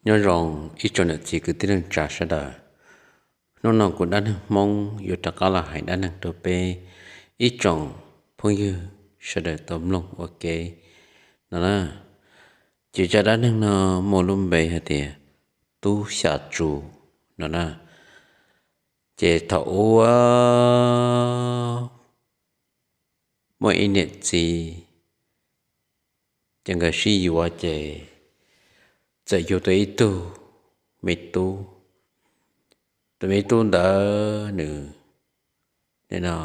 Nyob zoo ib tsoom niam txiv kwv tij neej tsa sawv daws. Hnub no kuv dab neeg Hmoob yuav rov qab los hais dab neeg rau peb ib tsoom phooj ywg sawv daws tau mloog ua ke no na. Ces zaj dab neeg no muaj lub npe hais tias Tub Xya Tsu no na. Ces thaum ub muaj ib niam txiv, ces nkawd sib yuav ces txawm yug tau ib tug me tub. Tus me tub ntawd nws no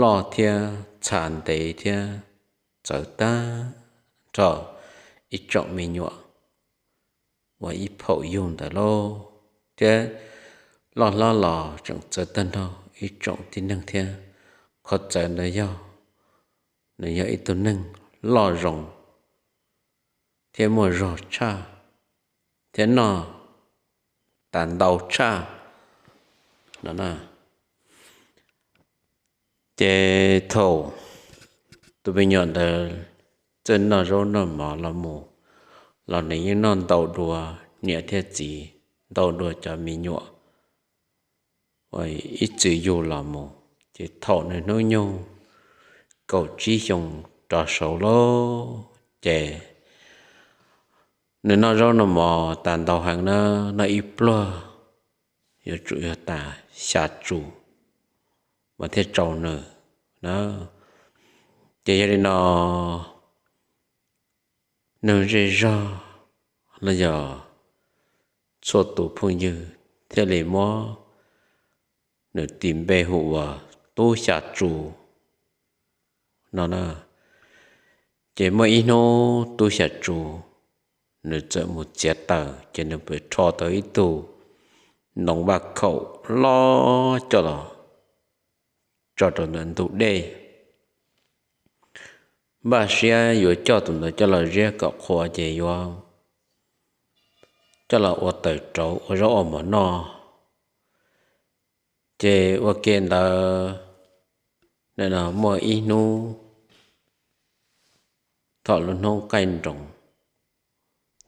loj thiab txha ntev thiab txawv tag nrho ib tsoom me nyuam uas ib phaum yug ntawd lauj, thiab loj hlob los tseem txawv tag nrho ib tsoom tib neeg thiab. Qhov txawv ntawd yog nws yog ib tug neeg loj zoo thiab muaj zog tshaj thiab noj tas ntau tshaj no na. Ces thaum tus me nyuam ntawd txawj noj zaub noj mov los mus, los nws yeej noj ntau dua niam thiab txiv, ntau dua cov me nyuam uas ib txwm yug los mus. Ces thaum nws hnub nyoog kaum tsib xyoo rov saud lawm ces nws noj zaub noj mov tas ntau heev na, noj ib pluag yuav tsum yog tas xya tsu mas thiaj tsau nws na. Ces yog li no neeg zej zog los yog txhua tus phooj ywg thiaj li muab nws tis npe hu ua Tub Xya Tsu no na. Ces muaj ib hnub Tub Xya Tsu nws txawm mus txiav taws, ces nws pw rho tau ib tug ntoo vaj khaum loj coj los tso rau ntawm ntug dej. Npaj siab yuav coj tus ntawd coj los ziab kom qhuav ces yuav coj los ua taws rauv ua zaub ua mov noj. Ces ua ke ntawd, muaj ib hnub thaum lub hnub qaij nroos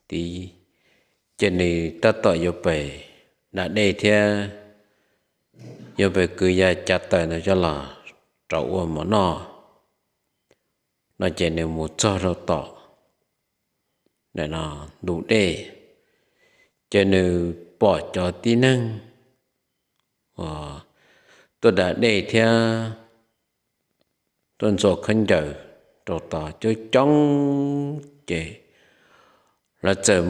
tid, ces nws tab tom yuav pem da dej thiab yuav pem kwv yav cav taws ntawd coj los rauv ua mov noj no, ces nws mus txog rau tom ntug dej, ces nws pom cov tib neeg uas tuaj da dej thiab tuaj ntxuav khaub ncaws rau tod coob coob, ces lawv txawm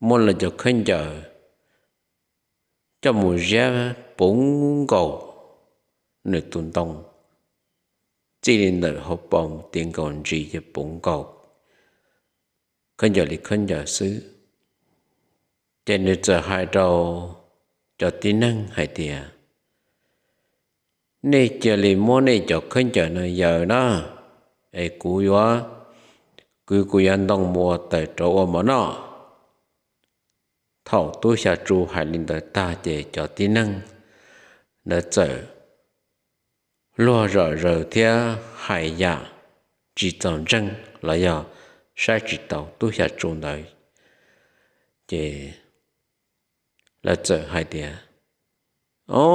muab lawv cov khaub ncaws coj mus ziab puv nkaus nws tus ntoo, txij li ntawm hauv paus mus ti nkaus ntsis ces puv nkaus khaub ncaws li khaub ncaws xwb. Ces nws txawm hais rau cov tib neeg hais tias, nej cia li muab nej cov khaub ncaws no yaws na, es kuv yuav kwv kuv yav ntoo mus ua taws rauv ua mov noj. Thaum Tub Xya Tsu hais li ntawd tag ces cov tib neeg ntawd txawm luag zom zaws thiab hais yam tsis txaus ntseeg los yog saib tsis taus Tub Xya Tsu ntawd. Ces lawv txawm hais tias, o,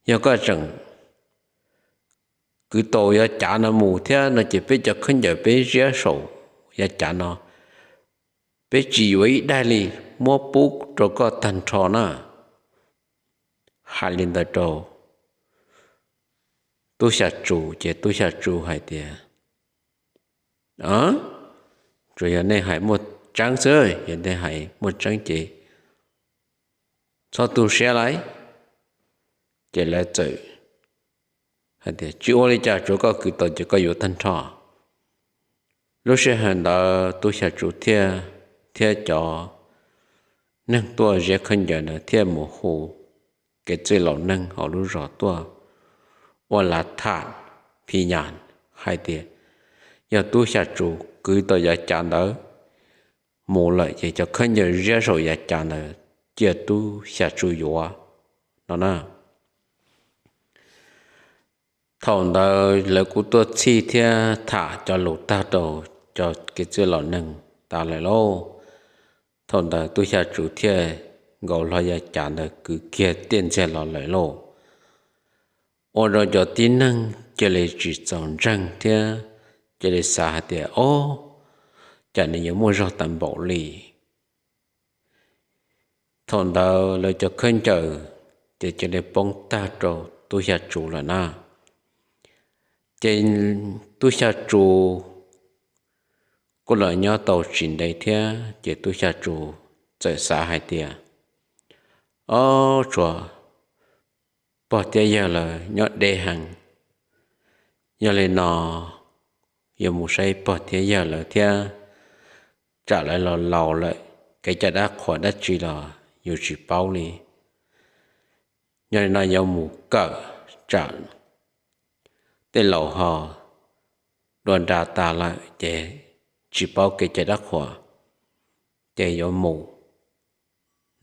yog koj tseem kwv tau yav cav no mus thiab no ces peb cov khaub ncaws peb ziab saum yav cav no, peb tsis yuav ib daig li, muab pub rau koj tag nrho na. Hais li ntawd rau Tub Xya Tsu ces Tub Xya Tsu hais tias, tsuas yog nej hais muaj tseeb xwb, yog nej hais muaj tseeb ces txhob tu siab lauj. Ces lawv txawm hais tias, tsis ua li cas, tsuav koj kwv tau ces koj yuav tag nrho. Lub sij hawm ntawd Tub Xya Tsu thiab, thiab cov neeg tuaj ziab khaub ncaws ntawd thiaj mus hu kev txwj laus neeg hauv lub zos tuaj ua lav tham phi nyas hais tias, yog Tub Xya Tsu kwv tau yav cav ntawd mus lawm ces cov khaub ncaws ziab saum yav cav ntawd cia Tub Xya Tsu yuav no na. Thaum ntawd lawv kuj tuaj txhij thiab tham cov lus tag rau cov kev txwj laus neeg tas lawm lauj. Thaum ntawd tub xya tsu thiaj nkaus hlo yav cav ntawd kwv kiag tiaj ntxiag los lawm lauj. Ua rau cov tib neeg cia li tsis txaus ntseeg thiab cia li xav hais tias, Ob, cas nws yuav muaj zog tag npaum li? Thaum ntawd lawv cov khaub ncaws ces cia li poob tag rau tub xya tsu lawm na. Ces tub xya tsu kuj los nyob tau tsis ntev thiab ces tub xya tsu txawm xav hais tias, Ob, tshuav pog thiab yawg lawv nyob deb heev. Yog li no yuav mus saib pog thiab yawg lawv thiab, tsam lawv los laus lawm, kev cai dab qhuas dab tsi los yus tsis paub li. Yog li no yuav mus kawm, tsam tej laus ho dua nra tas lawm ces tsis paub kev cai dab qhuas, ces yuav mus.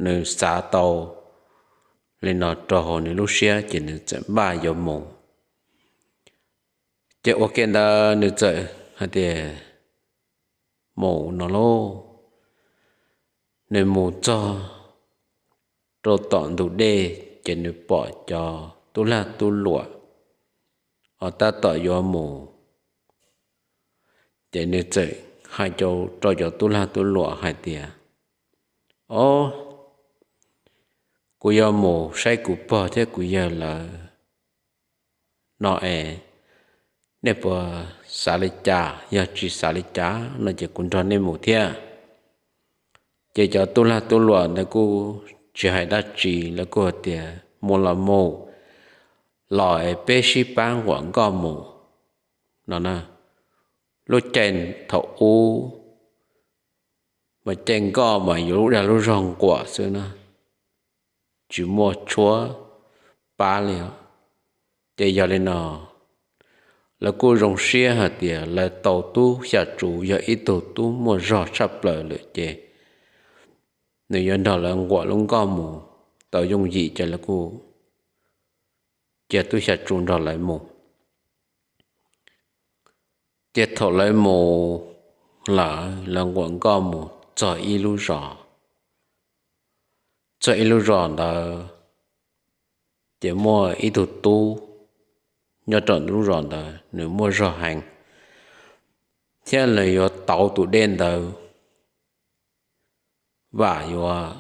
Nws xav tau li no rau hauv nws lub siab ces nws txawm npaj yuav mus. Ces ua ke ntawd nws txawm hais tias mus no lauj. Nws mus txog rau tom ntug dej ces nws pom cov tub lag tub luam os tab tom yuav mus. Ces nws txawm hais rau cov tub lag tub luam hais tias, Ob, kuv yuav mus saib kuv pog thiab kuv yawg lawv no es, nej puas xav li cas? Yog tsis xav li cas no ces kuv nrog nej mus thiab. Ces cov tub lag tub luam ntawd kuj tsis hais dab tsi, lawv kuj hais tias, Mus los mus, los es peb sib pab nquam nkoj mus no na. Lub caij thaum ub mas caij nkoj mas yuav lub dag lub zog nquam xwb na, tsis muaj tshuab pab li. Ces yog li no lawv kuj zoo siab hais tias lawv tau tub xya tsu yog ib tug tub muaj zog tshaj plaws lawm ces nws yuav nrog lawv nquam lub nkoj mus tau yooj yim ces lawv kuj cia tub xya tsu nrog lawv mus. Ces thaum lawv mus lawm lawv nquam nkoj mus txog ib lub zos. Txog ib lub zos ntawd ces muaj ib tug tub nyob rau lub zos ntawd nws muaj zog heev thiab nws yuav tauv tus dej ntawd vam yuav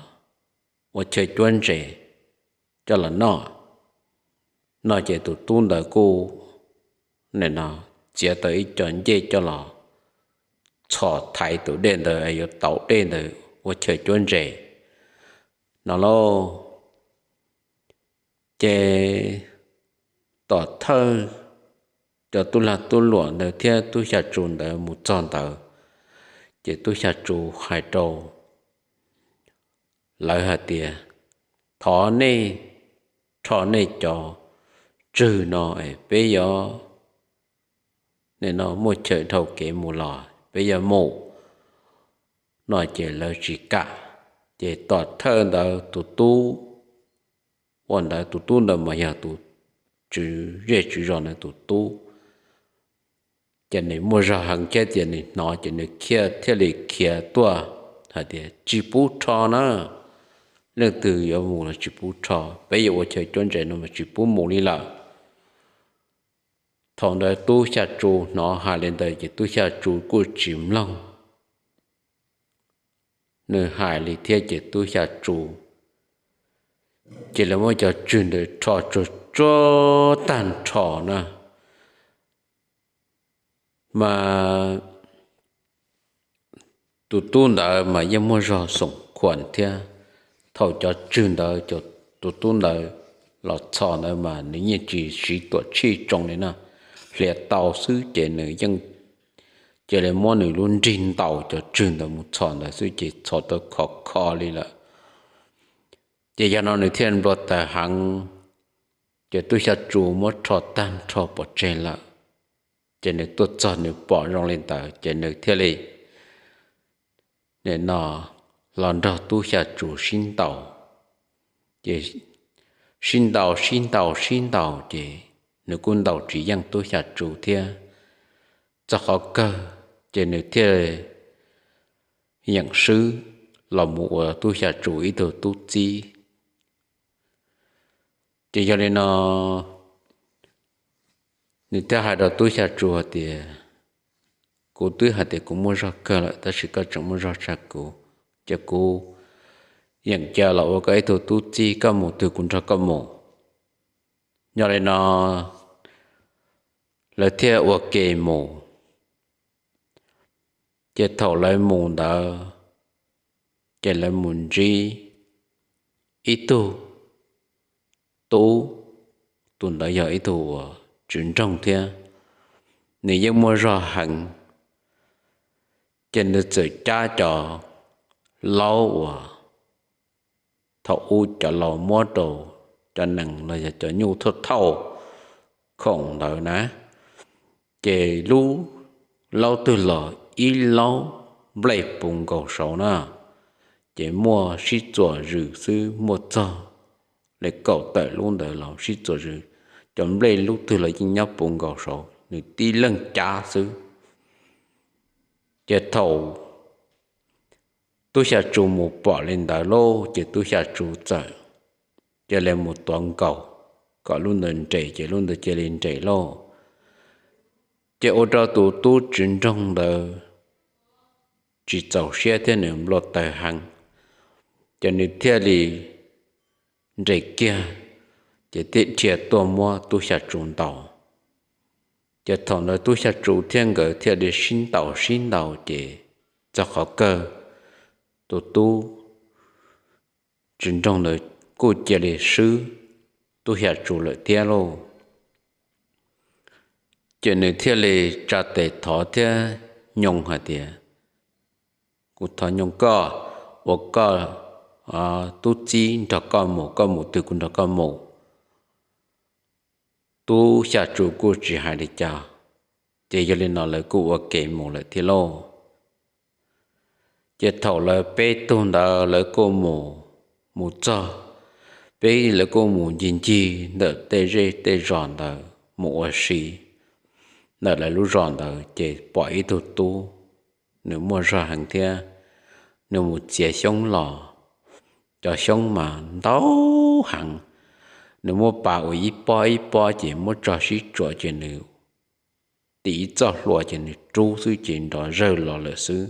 ua chaw cuab ntses coj los noj no ces tus tub ntawd kuj txiav tau ib co ncej coj los txhos thaiv tus dej ntawd yuav tauv dej ntawd ua chaw cuab ntses no lauj. Ces tom thawj cov tub lag tub luam ntawd thiab tub xya tsu ntawd mus txog ntawd ces tub xya tsu hais rau lawv hais tias, Thov nej rho nej cov tswg no es peb yuav, nim no muaj chaw dhau kev mus los peb yuav mus no ces lawv tsis kam. Ces tom thawj ntawd tus tub ua ntawd, tus tub ntawd mas yog tus tswv zej tswv zos ntawd tus tub, ces nws muaj zog heev thiab ces nws hnov ces nws khiav thiaj li khiav tuaj hais tias, Tsis pub rho na, leej twg yuav mus los tsis pub rho, peb yuav ua chaw cuab ntses no mas tsis pub mus li lawm. Thaum ntawd tub xya tsu hnov hais li ntawd ces tub xya tsu kuj tsis mloog nws hais li thiab ces tub xya tsu cia li muab cov tswg ntawd rho tsuag tsuag tag nrho na. Mas tus tub ntawd mas yeej muaj zog xoom khuam thiab. Thaum cov tswg ntawd, tus tub ntawd los txhos ntawd mas nws yeej tsis siv tuam tshij tsoo li na, hliav tau xwb ces nws yeej cia li muab nws lub nrig ntaus cov tswg ntawd mus txhos ntawd xwb ces txhos tau khov kho li lawm. Ces yog no nws thiaj nplua taws heev, ces tub xya tsu muab rho tag nrho pov tseg lawm. Ces nws tuaj txog nws pom zoo li ntawd ces nws thiaj li nim no los nrog tub xya tsu sib ntaus. Ces sib ntaus sib ntaus sib ntaus ces nws kuj ntaus tsis yeej tub xya tsu thiab. Txog qhov kawg ces nws thiaj yeem swb los mus ua tub xya tsu ib tug tub txib. Ces yog li no nws thiaj hais rau tub xya tsu hais tias, kuv twb hais tias kuv muaj zog kawg lawm tab sis koj tseem muaj zog tshaj kuv, ces kuv yeem cia los ua koj ib tug tub txib, koj mus twg kuv nrog koj mus. Yog li no lawv thiaj ua ke mus. Ces thaum lawv mus ntawd, ces lawv mus ntsib ib tug tub, tus ntawd yog ib tug uas tswv nroog thiab, nws yeej muaj zog heev. Ces nws txawm cab cov laub uas thaum ub cov laus muab rau cov nees los yog cov nyuj thauj thauj khoom ntawd na, ces lub laub twg los ib laub nplej puv nkaus saud na, ces muaj sib txuas zws xwb, muaj txog li kaum tawm lub ntawd los sib txuas zws, cov nplej lub twg los yeej nyob puv nkaus saud, nws tib leeg cab xwb. Ces thaum tub xya tsu mus pom li ntawd lauj, ces tub xya tsu txawm cia li mus tuav nkaus kom lub ntawd nres, ces lub ntawd cia li nres lauj. Ces ua rau tus tub tswv nroog ntawd tsis txaus siab thiab nws npau taws heev, ces nws thiaj li nres kiag, ces thiaj dhia tuaj muab tub xya tsu ntaus. Ces thaum ntawd tub xya tsu thiab nkawd thiaj li sib ntaus sib ntaus, ces txog qhov kawg tus tub tswv nroog ntawd kuj cia li swb tub xya tsu lawm thiab lauj. Ces nws thiaj li tsa tes thov thiab nyoos hais tias, kuv thov nyoos koj ua koj tub txib nrog koj mus, koj mus twg kuv nrog koj mus. Tub xya tsu kuj tsis hais li cas, ces yog li no lawv kuj ua ke mus lawm thiab lauj. Ces thaum lawv peb tug ntawd lawv kuj mus, mus txog, peb lawv kuj mus ncig ncig ntawm tej zej tej zos ntawd mus ua si ntawm lawv lub zos ntawd, ces pom ib tug tub, nws muaj zog heev thiab, nws mus txiav xyoob los, cov xyoob mas ntau heev, nws muab pas ua ib pob ib pob ces muab tso sib tsuam ces nws tim ib txoj hlua ces nws rub xwb ces nrov zawg los lawm xwb.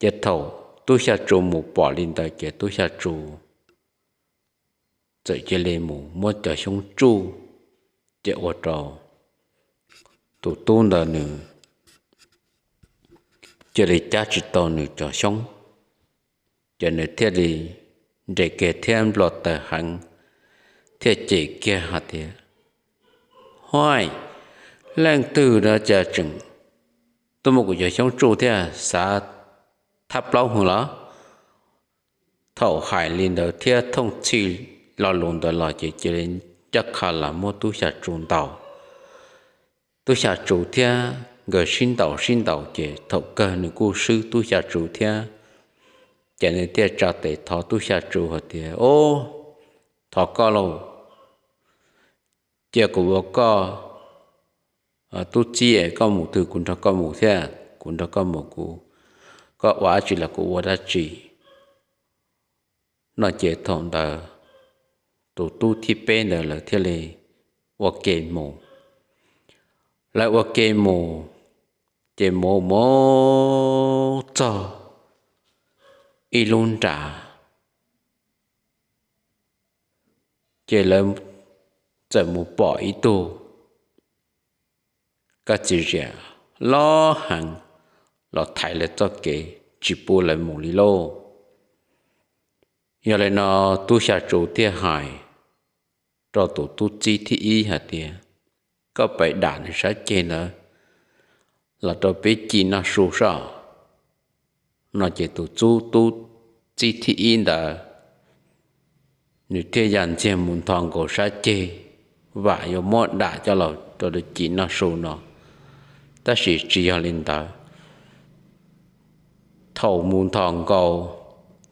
Ces thaum tub xya tsu mus pom li ntawd ces tub xya tsu txawm cia li mus muab cov xyoob tsuj, ces ua rau tus tub ntawd nws cia li cab tsis tau nws cov xyoob. Ces nws thiaj li nres kiag thiab npau taws heev, thiaj cem kiag hais tias, Huaj, leej twg no cas tseem tuaj muab kuv cov xyoob tsuj thiab xav thab plaub hwv los? Thaum hais li ntawd thiab thooj txhij lo lus ntawd los ces cia li ncaj qha los muab tub xya tsu ntaus. Tub xya tsu thiab nkawd sib ntaus sib ntaus ces thaum kawg nws kuj swb tub xya tsu thiab. Ces nws thiaj tsa tes thov tub xya tsu hais tias, Ob, thov koj lauj, cia kuv ua koj tub txib, koj mus twg kuv nrog koj mus thiab, kuv nrog koj mus, kuv, koj ua dab tsi los kuv ua dab tsi. No ces thaum ntawd tus tub thib peb ntawd lawv thiaj li ua ke mus. Lawv ua ke mus, ces mus mus txog ib lub nram, ces lawv txawm mus pom ib tug kab txiv ziam loj heev los thaiv lawv txoj kev tsis pub lawv mus li lauj. Yog li no tub xya tsu thiaj hais rau tus tub txib thib ib hais tias, Koj pais dam nws sab ceg ntawd los rau peb ci noj su soj. No ces tus tub txib thib ib ntawd nws thiaj ya ntxiag mus nthos nkaus sab ceg, vam yuav muab dam coj los rau ci noj su no, tab sis tsis yog li ntawd. Thaum mus nthos nkaus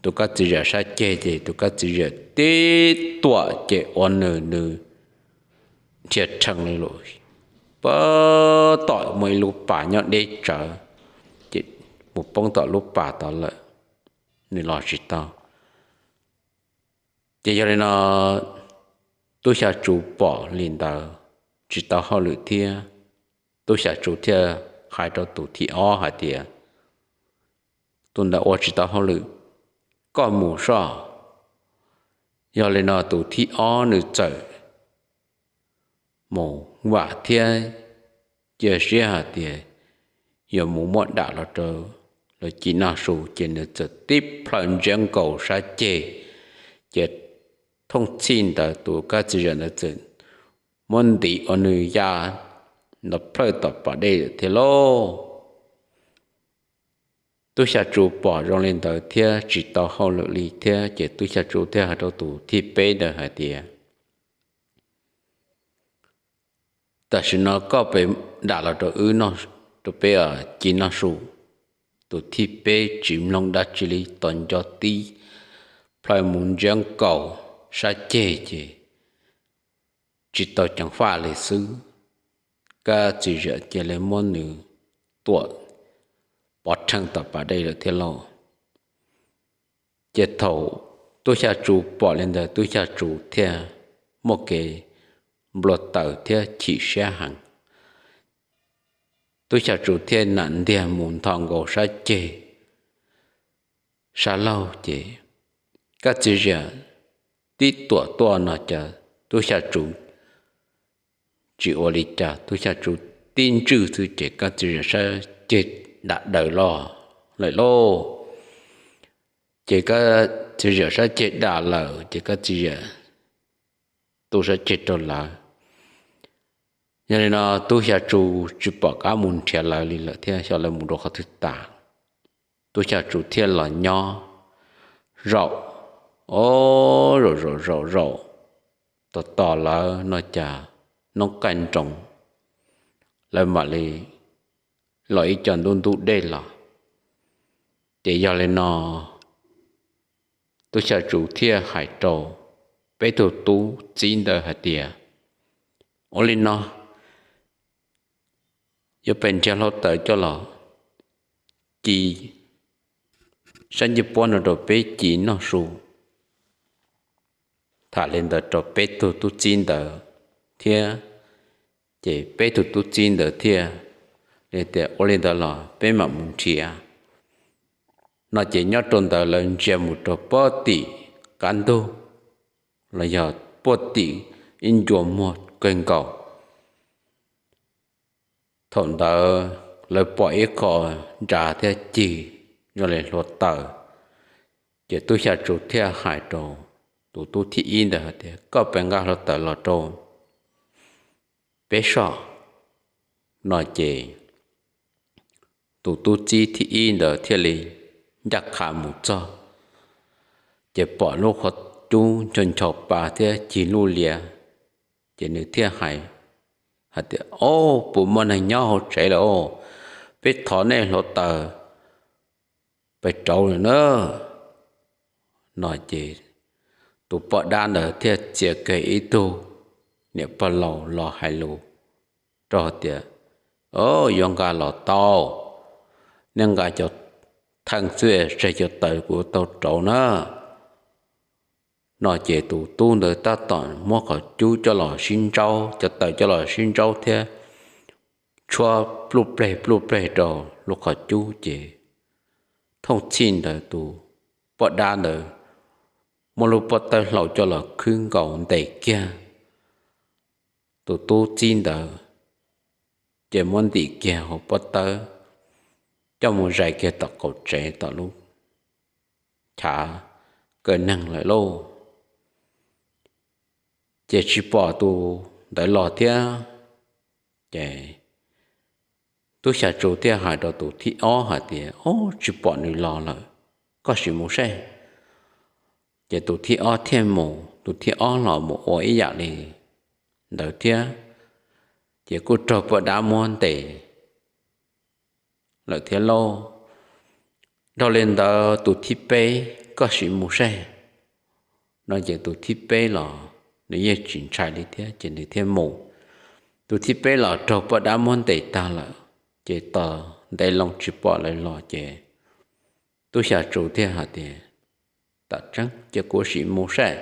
tus kab txiv ziam sab ceg ces tus kab txiv ziam tib tuam ces ua nws, nws dhia rhees li lawm, pab tom muaj ib lub pas nyob deb tsawv, ces mus poob tom lub pas tod lawm, nws los tsis tau. Ces yog li no tub xya tsu pom li ntawd tsis tau hauj lwm thiab, tub xya tsu thiaj hais rau tus thib ob hais tias, tus ntawd ua tsis tau hauj lwm, koj mus soj. Yog li no tus thib ob nws txawm mus vam thiab cia siab hais tias yuav mus muab dam los rau lawv ci noj su, ces nws txawm tib plhaw ntsiab nkaus sab ceg, ces thooj txhij ntawd tus kab txiv zam ntawd txawm muab ntim ua nws ya nta plhawj tom pas dej thiab lauj. Tub xya tsu pom zoo li ntawd thiab tsis tau hauj lwm li thiab, ces tub xya tsu thiaj hais rau tus thib peb ntawd hais tias, tam sim no koj pem dam los rau wb, rau peb ci noj su. Tus thib peb tsis mloog dab tsi li, tos nco tib plhaw mus ntsiab nkaus sab ceg ces tsis tau ceev faj li xwb, kab txiv zam cia li muab nws tuam pov rheej tom pas dej lawm thiab lauj. Ces thaum tub xya tsu pom li ntawd tub xya tsu thiaj muaj kev nplua taws thiab chim siab heev. Tub xya tsu thiaj nam ntiag mus nthos nkaus sab ceg sab laug, ces kab txiv zam tib tuam tuaj no ces tub xya tsu tsis ua li cas, tub xya tsu tib ntswj xwb ces kab txiv zam sab ceg dam daws los lawm lauj. Ces kab txiv zam sab ceg dam lawm ces kab txiv zam tu sab ceg rau lawv. Yog li no tub xya tsu tsis pom qab mus nrhiav lawv li lawm thiab, xyov lawv mus rau qhov twg tas. Tub xya tsu thiaj los nyob zaum, o, zaum zaum zaum zaum, tos tos lawv no cas noob qaij nroos, lawv mam li los ib co ntub ntub dej los. Ces yog li no tub xya tsu thiaj hais rau peb tug tub txib ntawd hais tias, ua li no, yuav pem nrhiav hluav taws coj los ci sab ncej puab no rau peb ci noj su. Tham li ntawd rau peb tug tub txib ntawd thiab, ces peb tug tub txib ntawd thiaj li tias, ua li ntawd los peb mam mus nrhiav no. Ces nyob rau ntawd lawv ntsia mus rau puag tim qab ntug los yog puag tim ib ncua muag kawg nkaus. Thaum ntawd lawv pom ib qho ntsa thiab cig zoo li hluav taws, ces tub xya tsu thiaj hais rau tus tub thib ib ntawd hais tias, koj pem nqa hluav taws los rau peb soj no. Ces tus tub txib thib ib ntawd thiaj li ncaj qha mus txog, ces pom lub qhov cub ncho ncho pa thiab cig lub lias, ces nws thiaj hais hais tias, o, puas muaj neeg nyob hauv tsev lawm os, peb thov nej hluav taws pes rauv lawm na no. Ces tus poj dab ntawd thiaj txia kiag ib tug niam pog laus los hais lus rau tias, o, yuav nqa los tau, nej nqa cov theej xwb, tseg cov taws kuv tau rauv na no. Ces tus tub ntawd tab tom muab qhov cub coj los sib ntsaub, cov taws coj los sib ntsaub thiab tshuab pluj pleg pluj pleg rau lub qhov cub, ces thooj txhij ntawd tus poj dab ntawd muab lub pob tawb hlau coj los khwb nkaus ntes kiag tus tub txib ntawd, ces muab ntim kiag hauv pob tawb coj mus zais kiag tom qaum tsev tom lub chav kaw neeg lawm lauj. Ces tsis pom tus ntawd los thiab. Ces tub xya tsu thiaj hais rau tus thib ob hais tias, o, tsis pom nws los lawm, koj sim mus seb. Ces tus thib ob thiaj mus, tus thib ob los mus ua ib yam li ntawd thiab, ces kuj raug poj dab muab ntes lawm thiab lauj. Dhau li ntawd tus thib peb, koj sim mus seb no. Ces tus thib peb los nws yeej tsis ntshai li thiab, ces nws thiaj mus. Tus thib peb los raug poj dab muab ntes tag lawm, ces tos ntev loo tsis pom lawv los ces Tub Xya Tsu thiaj hais tias, Tam tseeb ces kuv sim mus saib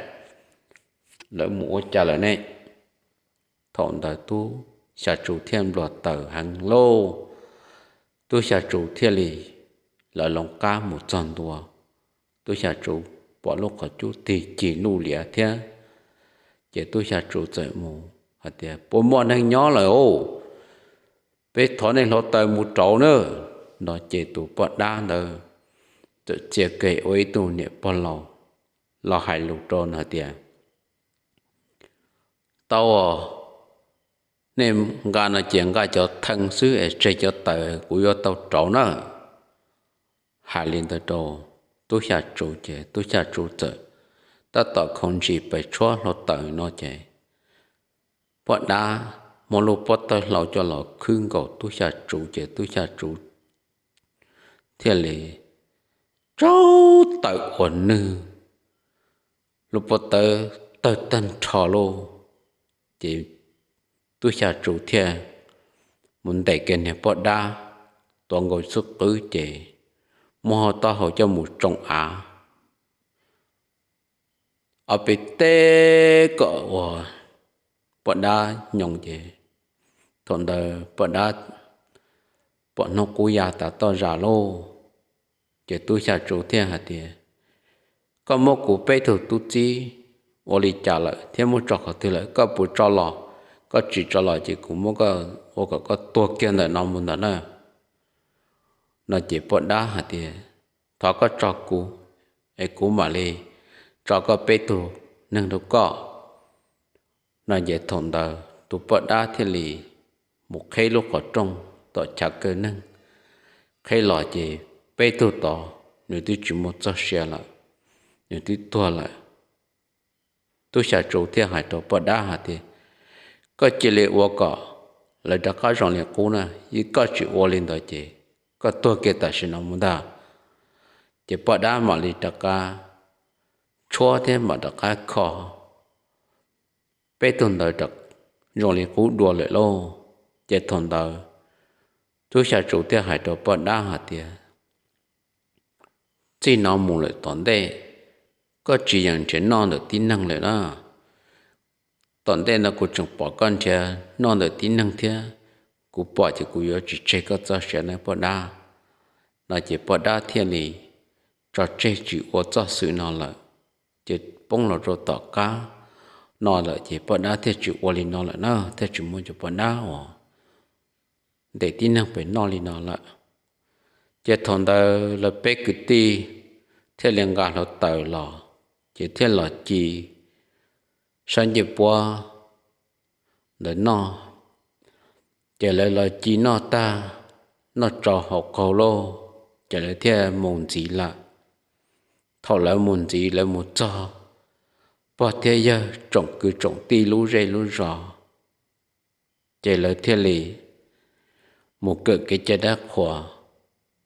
lawv mus ua cas lawm ne. Thaum ntawd Tub Xya Tsu thiaj npluag taws heev lauj. Tub Xya Tsu thiaj li lawv loo qab mus txog ntua, Tub Xya Tsu pom lub qhov cub tig cig luj liab thiab. Ces Tub Xya Tsu txawm mus hais tias, Puas muaj neeg nyob lawm os? Peb thov nej hluav taws mus rauv na. No ces tus poj dab ntawd txawm txia kiag ua ib tug niam pog laus los hais lus rau nws hais tias, Tau os, nej nqa no ces nqa cov thee xwb es tseg cov taws kuv yuav tau rauv na. Hais li ntawd rau Tub Xya Tsu ces Tub Xya Tsu txawm tab tom khoov ntsis pes tshuab hluav taws no ces poj dab muab lub pob tawb hlau coj los khwb nkaus Tub Xya Tsu ces Tub Xya Tsu thiaj li tsaug tawm ua nwg, lub pob tawb tawg tag nrho lauj. Ces Tub Xya Tsu thiaj mus ntes kiag niag poj dab, tuav nkaus xub qwb ces muab hau taub hau coj mus tsoo av ob peb teg kom ua poj dab nyoos ces thaum ntawd poj dab pom hnub qub ya tas toj zas lauj. Ces Tub Xya Tsu thiaj hais tias, Koj muab kuv peb tug tub txib ua li cas lawm thiab muab tso qhov twg lawm? Koj puas tso los? Koj tsis tso los ces kuv muab koj ua kom koj tuag kiag ntawm no mus ntag na. No ces poj dab hais tias, Thov koj tso kuv, es kuv mam li tso koj peb tug neeg rau koj. No ces thaum ntawd tus poj dab thiaj li mus qheb lub qhov rooj tom chav kaw neeg, qheb los ces peb tug tod nws twb tsis muaj txoj sia lawm, nws twb tuag lawm. Tub Xya Tsu thiaj hais rau poj dab hais tias, Koj cia li ua kom lawv rov qab zoo li qub na, yog koj tsis ua li ntawd ces koj tuag kiag tam sim no mus ntag. Ces poj dab mam li rov qab tshuab thiab mam rov qab kho peb tug ntawd zoo li qub dua lawm lauj. Ces thaum ntawd Tub Xya Tsu thiaj hais rau poj dab hais tias, Txij no mus lawm tom ntej, koj tsis yeem nrhiav noj ntawm tib neeg lawm na. Tom ntej no kuv tseem pom koj nrhiav noj ntawm tib neeg thiab, kuv pom ces kuv yuav tsis tseg koj txoj sia nawb poj dab. No ces poj dab thiaj li tso tseg tsis ua txoj xwm no lawm. Ces poob los rau tom qab no lawm ces poj dab thiaj tsis ua li no lawm na, thiaj tsis muaj cov poj dab uas ntes tib neeg pem noj li no lawm. Ces thaum ntawd lawv peb kwv tij thiaj li nqa hluav taws los, ces thiaj los ci sab ncej puab ntawd noj. Ces lawv los ci noj tag, noj tsau haus qaug lauj, ces lawv thiaj mus ntxiv lawm. Thaum lawv mus ntxiv lawv mus txog pog thiab yawg tsoom kwv tsoom tij lub zej lub zos, ces lawv thiaj li mus kawm kev cai dab qhuas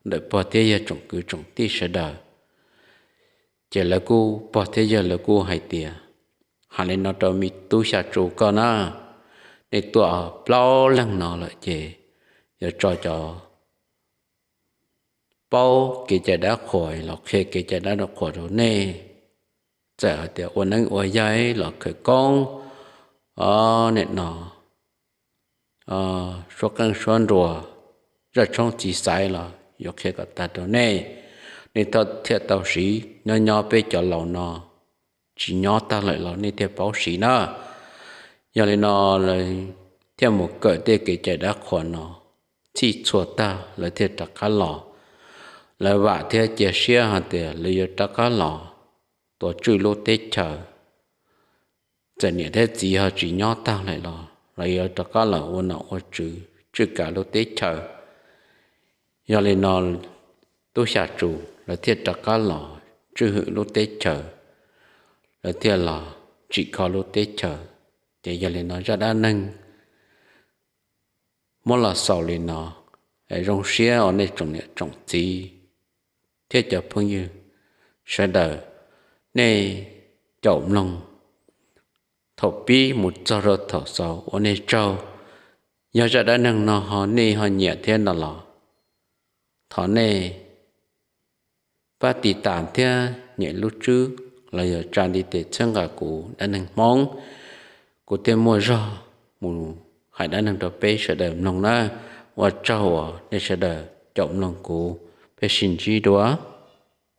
ntawm pog thiab yawg tsoom kwv tsoom tij sawv daws. Ces lawv kuj, pog thiab yawg lawv kuj hais tias, Hais li no rau me tub Xya Tsu koj na, nej tuaj plaub leeg no lawm ces yuav tso cov paub kev cai dab qhuas los qhia kev cai dab qhuas rau nej. Txawm hais tias ua neeb ua yaig los khawv koob, nim no suab qeej suab nruas, zaj tshoob txiv xaiv los yuav qhia kom tag rau nej. Nej thiaj tau siv, nyob nyob peb cov laus no tsis nyob tag lawm los nej thiaj paub siv na. Yog li no lawv thiaj mus kawm tej kev cai dab qhuas no txhij txhua tag lawv thiaj rov qab los. Lawv vam thiab cia siab hais tias lawv yuav rov qab los tuav tswj lub teb chaws. Txawm niam thiab txiv ho tsis nyob tag lawm los lawv yuav rov qab los ua nom ua tswv tswj kav lub teb chaws. Yog li no tub Xya Tsu lawv thiaj rov qab los tswj hwm lub teb chaws, lawv thiaj los tsim kho lub teb chaws. Ces yog li no zaj dab neeg muab los xaus li no. Zoo siab uas nej tsoom niam tsoom txiv thiab cov phooj ywg sawv daws, nej caum mloog thaum pib mus txog rau thaum xaus ua nej tsaug. Yog zaj dab neeg no ho nej ho nyiam thiab no los thov nej pab tiv tas thiab nyem lub tswb los yog tsa ntiv tes txhawb nqa kuv dab neeg Hmoob, kuv thiaj muaj zog mus hais dab neeg rau peb sawv daws mloog nawb. Ua tsaug uas nej sawv daws caum mloog kuv, peb sib ntsib dua.